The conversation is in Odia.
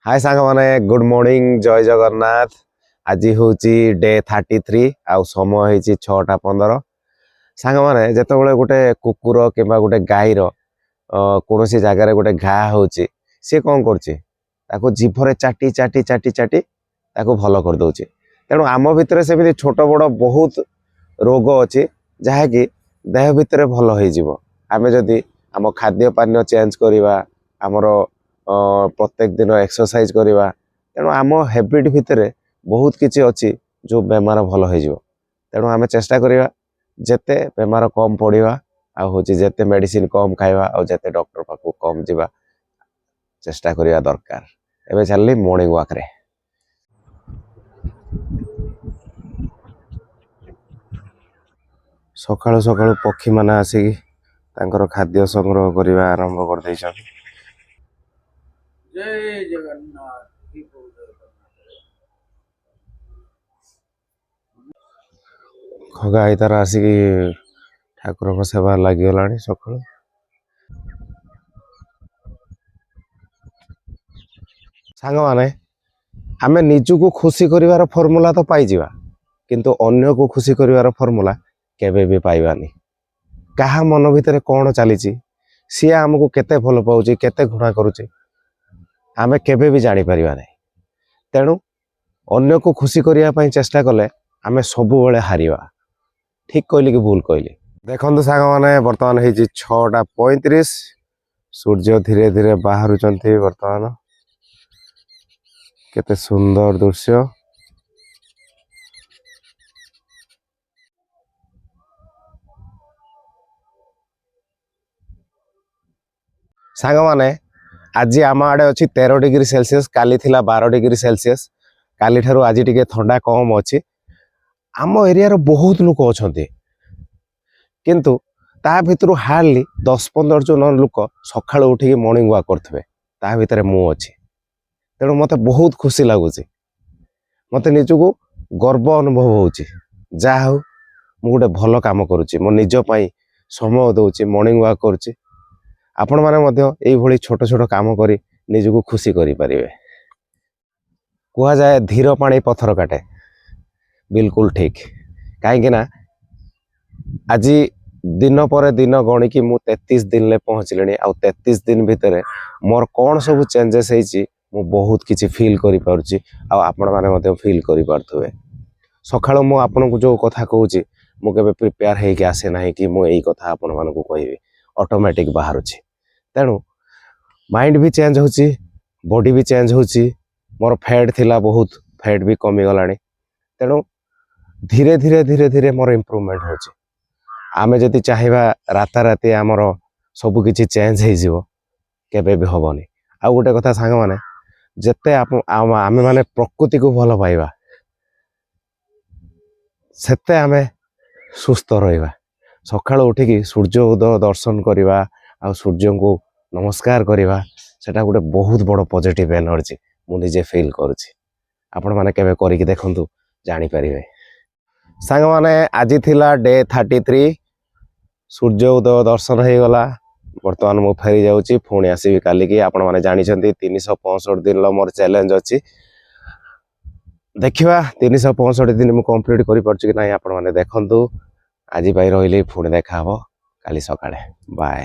ହାଏ ସାଙ୍ଗମାନେ, ଗୁଡ୍ ମର୍ଣ୍ଣିଂ, ଜୟ ଜଗନ୍ନାଥ। ଆଜି ହେଉଛି ଡେ 33 ଆଉ ସମୟ ହେଇଛି 6ଟା 15। ସାଙ୍ଗମାନେ, ଯେତେବେଳେ ଗୋଟେ କୁକୁର କିମ୍ବା ଗୋଟେ ଗାଈର କୌଣସି ଜାଗାରେ ଗୋଟେ ଘା ହେଉଛି, ସିଏ କ'ଣ କରୁଛି? ତାକୁ ଜିଭରେ ଚାଟି ଚାଟି ଚାଟି ଚାଟି ତାକୁ ଭଲ କରିଦେଉଛି। ତେଣୁ ଆମ ଭିତରେ ସେମିତି ଛୋଟ ବଡ଼ ବହୁତ ରୋଗ ଅଛି, ଯାହାକି ଦେହ ଭିତରେ ଭଲ ହେଇଯିବ, ଆମେ ଯଦି ଆମ ଖାଦ୍ୟ ପାନୀୟ ଚେଞ୍ଜ କରିବା, ଆମର ପ୍ରତ୍ୟେକ ଦିନ ଏକ୍ସରସାଇଜ କରିବା। ତେଣୁ ଆମ ହ୍ୟାବିଟ୍ ଭିତରେ ବହୁତ କିଛି ଅଛି, ଯେଉଁ ବେମାର ଭଲ ହେଇଯିବ। ତେଣୁ ଆମେ ଚେଷ୍ଟା କରିବା ଯେତେ ବେମାର କମ୍ ପଡ଼ିବା, ଆଉ ହେଉଛି ଯେତେ ମେଡ଼ିସିନ କମ୍ ଖାଇବା, ଆଉ ଯେତେ ଡକ୍ଟର ପାଖକୁ କମ୍ ଯିବା ଚେଷ୍ଟା କରିବା ଦରକାର। ଏବେ ଚାଲିଲି ମର୍ଣ୍ଣିଂ ୱାକ୍ରେ। ସକାଳୁ ସକାଳୁ ପକ୍ଷୀମାନେ ଆସିକି ତାଙ୍କର ଖାଦ୍ୟ ସଂଗ୍ରହ କରିବା ଆରମ୍ଭ କରିଦେଇଛନ୍ତି। ଜୟ ଜଗନ୍ନାଥ, ହି ପ୍ରଭୁ ଜଗନ୍ନାଥ। ଖଗା ଭାଇ ତାର ଆସିକି ଠାକୁରଙ୍କ ସେବା ଲାଗିଗଲାଣି ସକାଳୁ। ସାଙ୍ଗମାନେ, ଆମେ ନିଜକୁ ଖୁସି କରିବାର ଫର୍ମୁଲା ତ ପାଇଯିବା, କିନ୍ତୁ ଅନ୍ୟକୁ ଖୁସି କରିବାର ଫର୍ମୁଲା କେବେ ବି ପାଇବାନି। କାହା ମନ ଭିତରେ କ'ଣ ଚାଲିଛି, ସିଏ ଆମକୁ କେତେ ଭଲ ପାଉଛି, କେତେ ଘୃଣା କରୁଛି, ଆମେ କେବେ ବି ଜାଣିପାରିବା ନାହିଁ। ତେଣୁ ଅନ୍ୟକୁ ଖୁସି କରିବା ପାଇଁ ଚେଷ୍ଟା କଲେ ଆମେ ସବୁବେଳେ ହାରିବା। ଠିକ୍ କହିଲି କି ଭୁଲ କହିଲି? ଦେଖନ୍ତୁ ସାଙ୍ଗମାନେ, ବର୍ତ୍ତମାନ ହେଇଛି 6ଟା 35। ସୂର୍ଯ୍ୟ ଧୀରେ ଧୀରେ ବାହାରୁଛନ୍ତି ବର୍ତ୍ତମାନ। କେତେ ସୁନ୍ଦର ଦୃଶ୍ୟ! ସାଙ୍ଗମାନେ, ଆଜି ଆମ ଆଡ଼େ ଅଛି 13 ଡିଗ୍ରୀ ସେଲସିୟସ୍। କାଲି ଥିଲା 12 ଡିଗ୍ରୀ ସେଲସିୟସ୍। କାଲିଠାରୁ ଆଜି ଟିକେ ଥଣ୍ଡା କମ୍ ଅଛି। ଆମ ଏରିଆର ବହୁତ ଲୋକ ଅଛନ୍ତି, କିନ୍ତୁ ତା ଭିତରୁ ହାର୍ଡଲି 10-15 ଜଣ ଲୋକ ସକାଳୁ ଉଠିକି ମର୍ଣ୍ଣିଂ ୱାକ୍ କରୁଥିବେ। ତା ଭିତରେ ମୁଁ ଅଛି। ତେଣୁ ମୋତେ ବହୁତ ଖୁସି ଲାଗୁଛି, ମୋତେ ନିଜକୁ ଗର୍ବ ଅନୁଭବ ହେଉଛି। ଯାହା ହଉ, ମୁଁ ଗୋଟେ ଭଲ କାମ କରୁଛି, ମୋ ନିଜ ପାଇଁ ସମୟ ଦେଉଛି, ମର୍ଣ୍ଣିଂ ୱାକ୍ କରୁଛି। ଆପଣମାନେ ମଧ୍ୟ ଏଇଭଳି ଛୋଟ ଛୋଟ କାମ କରି ନିଜକୁ ଖୁସି କରିପାରିବେ। କୁହାଯାଏ, ଧୀର ପାଣି ପଥର କାଟେ। ବିଲକୁଲ ଠିକ୍। କାହିଁକି ନା ଆଜି ଦିନ ପରେ ଦିନ ଗଣିକି ମୁଁ 33 ଦିନରେ ପହଞ୍ଚିଲିଣି। ଆଉ 33 ଦିନ ଭିତରେ ମୋର କ'ଣ ସବୁ ଚେଞ୍ଜେସ୍ ହେଇଛି, ମୁଁ ବହୁତ କିଛି ଫିଲ୍ କରିପାରୁଛି, ଆଉ ଆପଣମାନେ ମଧ୍ୟ ଫିଲ୍ କରିପାରୁଥିବେ। ସକାଳୁ ମୁଁ ଆପଣଙ୍କୁ ଯେଉଁ କଥା କହୁଛି, ମୁଁ କେବେ ପ୍ରିପେୟାର ହେଇକି ଆସେ ନାହିଁ କି ମୁଁ ଏଇ କଥା ଆପଣମାନଙ୍କୁ କହିବି। ଅଟୋମେଟିକ୍ ବାହାରୁଛି। ତେଣୁ ମାଇଣ୍ଡ ବି ଚେଞ୍ଜ ହେଉଛି, ବଡି ବି ଚେଞ୍ଜ ହେଉଛି। ମୋର ଫ୍ୟାଟ୍ ଥିଲା ବହୁତ, ଫ୍ୟାଟ୍ ବି କମିଗଲାଣି। ତେଣୁ ଧୀରେ ଧୀରେ ଧୀରେ ଧୀରେ ମୋର ଇମ୍ପ୍ରୁଭମେଣ୍ଟ ହେଉଛି। ଆମେ ଯଦି ଚାହିଁବା ରାତାରାତି ଆମର ସବୁ କିଛି ଚେଞ୍ଜ ହେଇଯିବ, କେବେ ବି ହେବନି। ଆଉ ଗୋଟେ କଥା ସାଙ୍ଗମାନେ, ଯେତେ ଆମେମାନେ ପ୍ରକୃତିକୁ ଭଲ ପାଇବା, ସେତେ ଆମେ ସୁସ୍ଥ ରହିବା। ସକାଳୁ ଉଠିକି ସୂର୍ଯ୍ୟ ଉଦୟ ଦର୍ଶନ କରିବା ଆଉ ସୂର୍ଯ୍ୟଙ୍କୁ ନମସ୍କାର କରିବା, ସେଟା ଗୋଟେ ବହୁତ ବଡ଼ ପଜିଟିଭ୍ ଏନର୍ଜି ମୁଁ ନିଜେ ଫିଲ୍ କରୁଛି। ଆପଣମାନେ କେବେ କରିକି ଦେଖନ୍ତୁ, ଜାଣିପାରିବେ। ସାଙ୍ଗମାନେ, ଆଜି ଥିଲା ଡେ 33। ସୂର୍ଯ୍ୟ ଉଦୟ ଦର୍ଶନ ହେଇଗଲା। ବର୍ତ୍ତମାନ ମୁଁ ଫେରି ଯାଉଛି, ପୁଣି ଆସିବି କାଲିକି। ଆପଣମାନେ ଜାଣିଛନ୍ତି, 365 ଦିନର ମୋର ଚ୍ୟାଲେଞ୍ଜ ଅଛି। ଦେଖିବା 365 ଦିନ ମୁଁ କମ୍ପ୍ଲିଟ୍ କରିପାରୁଛି କି ନାହିଁ। ଆପଣମାନେ ଦେଖନ୍ତୁ। ଆଜି ପାଇଁ ରହିଲି, ପୁଣି ଦେଖା ହେବ କାଲି ସକାଳେ। ବାଏ।